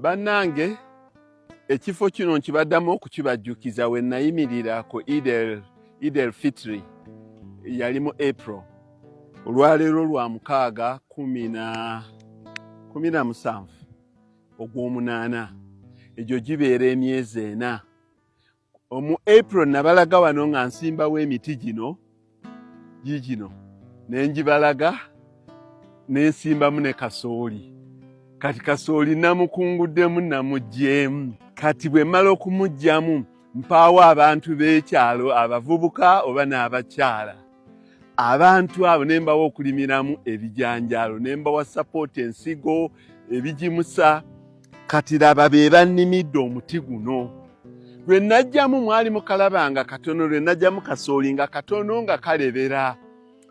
Bannange, ekifo kino nkibaddamu okukibajjukiza we nayimirira ku Idel Fitri, yali mu April. Olwaleero lwa mukaaga 17 ogw'omunaana, egyo gibeera emyezi 4. Omu April nabalaga wano nga nsimbawo emiti gino gigino, ne ngibalaga ne nsimbamu ne kasooli. Kati kasooli namukunguddemu, namuggyeemu. Kati bwe mmala okumuggyamu, mpaawo abantu b'ekyalo, abavubuka oba n'abakyala. Abantu abo ne mbawa okulimiramu ebijanjaalo, ne mbawa sapooti, ensigo, ebigimusa. Kati laba be bannimidde omuti guno. Lwe najjamu mwali mukalabanga katono, lwe najjamu kasooli nga katono nga kalebera,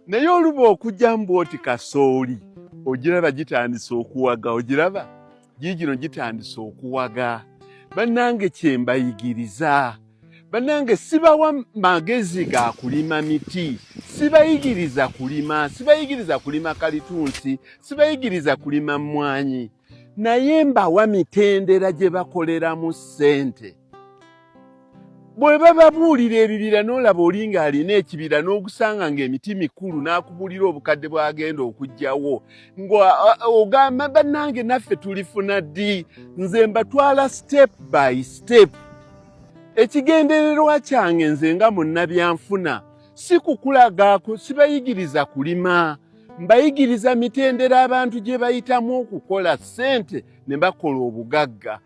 naye oluba okujjamu bw'oti kasooli ogiraba gitandise okuwaga, ogiraba giigino gitandise okuwaga. Bannange, kye mbayigiriza, bannange, sibawa magezi ga kulima miti, sibayigiriza kulima, sibayigiriza kulima kalitunsi, sibayigiriza kulima mmwanyi, naye mbawa mitendera gye bakoleramu ssente. Bwe bababuulira ebibira, n'olaba oli ng'alina ekibira n'ogusanga ng'emiti mikulu, n'akubuulira obukadde bw'agenda okuggyawo, ng'ogamba, bannange, naffe tulifuna ddi? Nze mbatwala step by step. Ekigendererwa kyange nze nga munnabyanfuna si kukulagaako, sibayigiriza kulima, mbayigiriza mitendera abantu gye bayitamu okukola ssente ne bakola obugagga.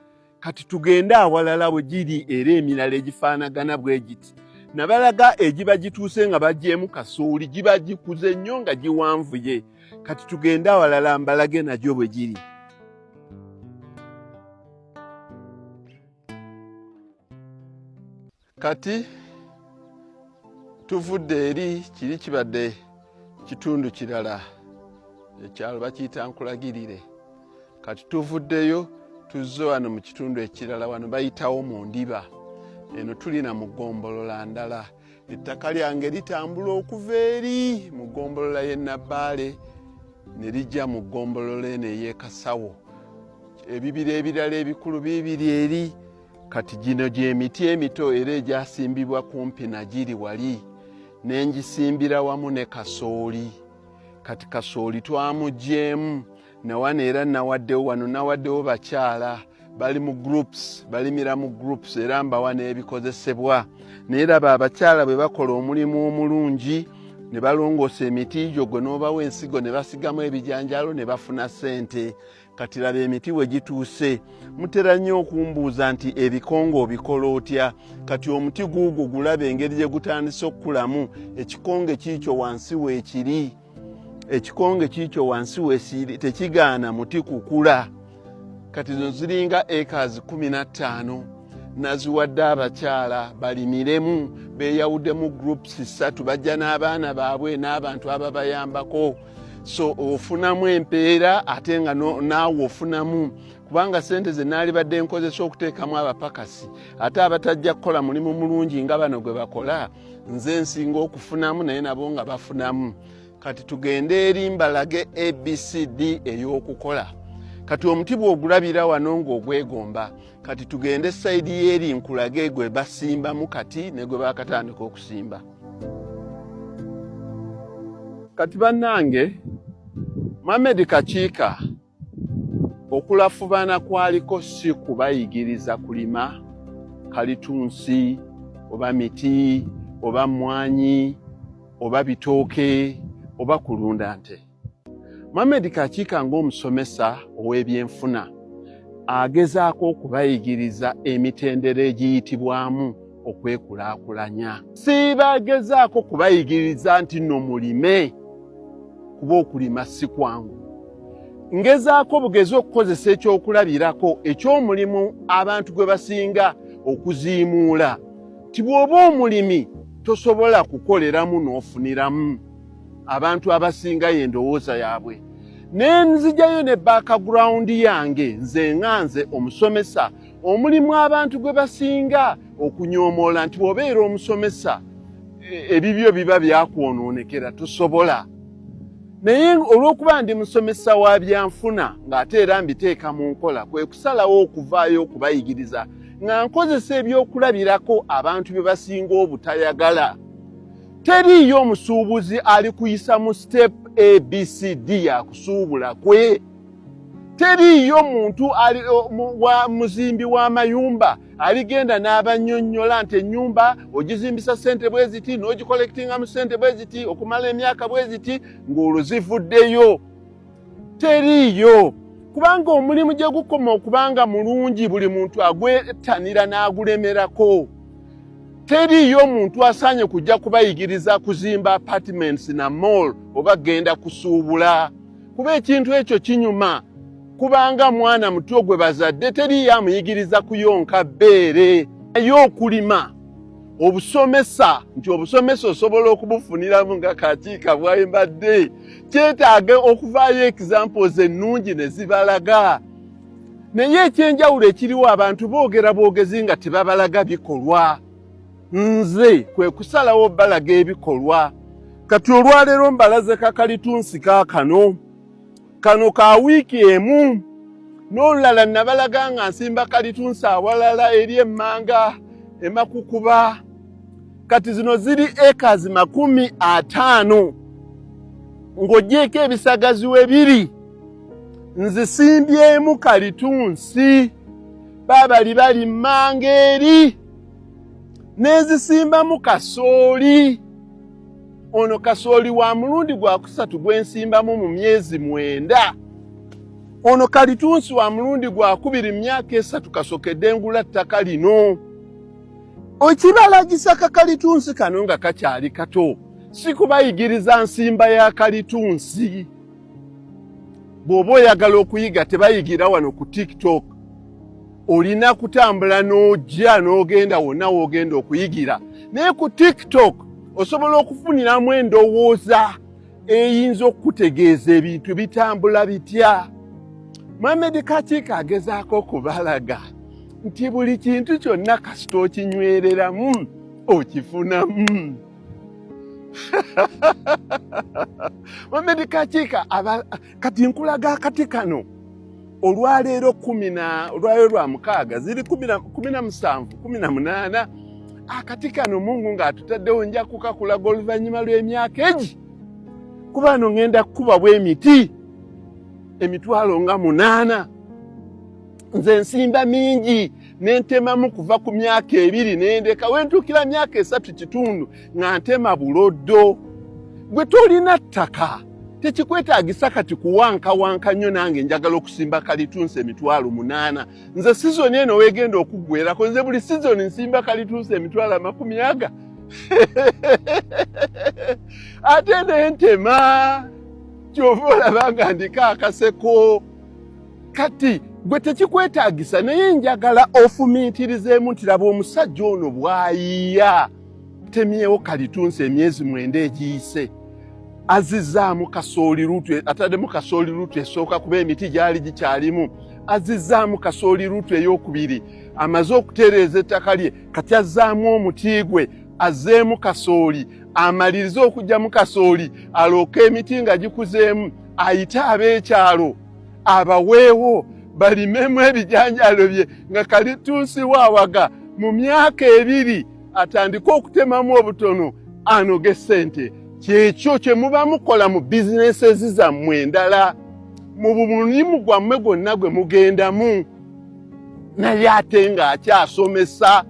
Kati tugende awalala bwe giri era emirala egifaanagana bwe giti. Nabalaga egiba gituuse nga bagyemu kasooli, giba gikuze nnyo nga giwanvuye. Kati tugende awalala mbalage nagyo bwe giri. Kati tuvudde eri, kiri kibadde kitundu kirala, ekyalo bakiyita Nkulagirire. Kati tuvuddeyo tuzze wano mu kitundu ekirala, wano bayitawo mu ndiba. Eno tulina mu ggombolola ndala. Ettaka lyange litambula okuva eri mu ggombolola y'e Nabbaale ne lijja mu ggombolola eno ey'e Kasawo. Ebibira ebirala ebikulu biibiri eri. Kati gino gy'emiti emito era egyasimbibwa kumpi nagiri wali, ne ngisimbira wamu ne kasooli. Kati kasooli twamugyemu nawano era nawaddewo wano, nawaddewo bakyala bali mu groups, balimira mu groups, era mbawa n'ebikozesebwa. Naye laba abakyala bwe bakola omulimu omulungi ne balongoosa emiti gyo, gwe n'obawa ensigo ne basigamu ebijanjaalo ne bafuna ssente. Kati laba emiti we gituuse. Mutera nnyo okumbuuza nti ebikonge obikola otya? Kati omuti guugwo gulaba engeri gye gutandise okukulamu. Ekikonge kiikyo wansi weekiri, ekikonge kiikyo wansi weekiri, tekigaana muti kukula. Kati zino ziringa acres 15, naziwadde abakyala balimiremu, beeyawuddemu groups 3, bajja n'abaana baabwe n'abantu ababayambako. So ofunamu empeera ate nga naawe ofunamu, kubanga sente ze naalibadde nkozesa okuteekamu abapakasi ate abatajja kukola mulimu mulungi nga bano gwe bakola, nze nsinga okufunamu, naye nabo nga bafunamu. Kati tugende eri mbalage ABCD ey'okukola. Kati omuti bw'ogulabira wano ng'ogwegomba, kati tugende side y'eri nkulage gwe basimbamu kati ne gwe bakatandika okusimba. Kati bannange, Mohammed Kakiika okulafubana kwaliko si kubayigiriza kulima kalitunsi oba miti oba mmwanyi oba bitooke oba kulunda nte. Mohammed Kakiika ng'omusomesa ow'ebyenfuna agezaako okubayigiriza emitendera egiyitibwamu okwekulaakulanya. Sibagezaako kubayigiriza nti nno mulime, kuba okulima si kwangu. Ngezaako bugezi okukozesa ekyokulabirako eky'omulimu abantu gwe basinga okuziimuula, ti bw'oba omulimi tosobola kukoleramu n'ofuniramu. Abantu abasinga y'endowooza yaabwe. Ne nzijayo ne background yange nze nga nze omusomesa, omulimu abantu gwe basinga okunyoomoola nti bw'obeera omusomesa ebibyo biba byakwonoonekera, tosobola. Naye olw'okuba ndi musomesa wa byanfuna ng'ate era mbiteeka mu nkola, kwe kusalawo okuvaayo okubayigiriza nga nkozesa ebyokulabirako abantu bye basinga obutayagala. Teriiyo omusuubuzi ali kuyisa mu step ABCD ya kusuubula kwe. Teriiyo muntu ali wa muzimbi w'amayumba aligenda n'abanyonnyola nti ennyumba ogizimbisa ssente bwe ziti n'ogikolektingamu ssente bwe ziti okumala emyaka bwe ziti ng'olwo zivuddeyo. Teriiyo, kubanga omulimu gye gukoma okubanga mulungi buli muntu agwettanira n'agulemerako. Teriiyo muntu asaanye kujja kubayigiriza kuzimba apartments na mall oba genda kusuubula, kuba ekintu ekyo kinyuma kubanga mwana muto gwe bazadde teriiyo amuyigiriza kuyonka bbeere. Naye okulima, obusomesa nti obusomesa osobola okubufuniramu nga Kakiika bwayembadde, kyetaaga okuvaayo examples ennungi ne zibalaga. Naye ekyenjawulo ekiriwo, abantu boogera bwogezi nga tebabalaga bikolwa. Nze kwe kusalawo balaga ebikolwa. Kati olwaleero mbalaze kakalitunsi kaakano kano ka wiiki emu, n'olulala nabalaga nga nsimba kalitunsi awalala eri emmanga emakukuba. Kati zino ziri ekazi 50 ng'ogyeko ebisagazi we biri, nzisimbyemu kalitunsi. Baabali bali mmanga eri n'enzisimbamu kasooli. Ono kasooli wa mulundi gwa kusatu gwensimbamu mu myezi 9. Ono kalitunsi wa mulundi gwa kubiri mu myaka 3 kasokedde ngula ttaka lino. Okibalagisa kakalitunsi kano nga kakyali kato, si kubayigiriza nsimba ya kalitunsi. Bw'oba oyagala okuyiga, tebayigira wano ku TikTok, olina kutambula n'ojja n'ogenda wonna w'ogenda okuyigira. Naye ku TikTok osobola okufuniramu endowooza eyinza okukutegeeza ebintu bitambula bitya. Mohamed Kakiika agezaako okubalaga nti buli kintu kyonna kasita okinywereramu okifunamu. Mohamed Kakiika, kati nkulaga akati kano olwaleero kumi na olwaleero lwa mukaaga, ziri 17, 18. Akati kano Mungu ng'atutaddewo, nja kukakulaga oluvannyuma lw'emyaka egi, kuba no ŋŋenda kukuba bw'emiti emitwalo nga 8. Nze nsimba mingi nentemamu kuva ku myaka 2 nendeka wentuukira myaka 3 kitundu nga ntema buloddo. Gwe tolina ttaka, tekikwetaagisa kati kuwankawanka nnyo. Nange njagala okusimba kalitunsi emitwalo 8. Nze sizoni eno weegenda okuggwerako, nze buli sizoni nsimba kalitunsi emitwalo amakumi aga ate nentema, kyova olaba nga ndiko akaseko. Kati gwe tekikwetaagisa, naye njagala ofumiitirizeemu nti laba omusajja ono bw'ayiiya, temyewo kalitunsi emyezi 9 egiyise, azizaamu kasooli luutu, ataddemu kasooli luutu esooka kuba emiti gyali gikyalimu, azizaamu kasooli luutu eyokubiri, amaze okutereeza ettaka lye, kati azzaamu omuti gwe, azzeemu kasooli, amalirize okugyamu kasooli, alooke emiti nga gikuzeemu, ayite ab'ekyalo abaweewo balimemu ebijanjalo bye nga kalitunsi waawaga. Mu myaka 2 atandike okutemamu obutono anoge ssente. Kyekyo kye muba mukola mu bizinesi zammwe endala, mu bumulimu gwammwe gwonna gwe mugendamu. Naye ate ng'akyasomesa,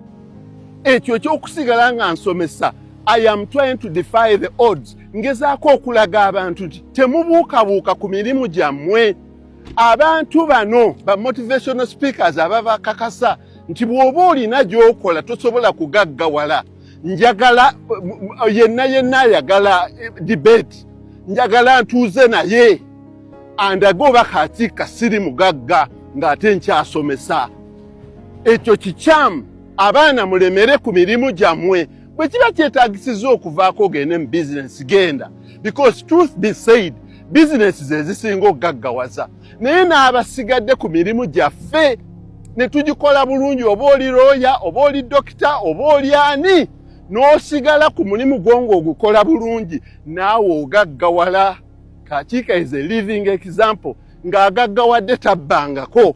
ekyo ekyokusigala nga nsomesa, I am trying to defy the odds. Ngezaako okulaga abantu nti temubuukabuuka ku mirimu gyammwe. Abantu bano ba motivational speakers ababakakasa nti bw'oba olina gy'okola tosobola kugaggawala, njagala yenna yenna ayagala debate, njagala ntuuze naye andage oba Kakiika siri mugagga ng'ate nkyasomesa. Ekyo kikyamu. Abaana, mulemere ku mirimu gyammwe. Bwe kiba kyetaagisiza okuvaako ogende mu bizinesi, genda, because truth be said, bizinesi ze zisinga okugaggawaza. Naye n'abasigadde ku mirimu gyaffe ne tugikola bulungi, oba oli looya, oba oli dokita, oba oli ani, n'osigala ku mulimu gwo ng'ogukola bulungi, naawe ogaggawala. Kakiika is a living example ng'agaggawadde tabbangako.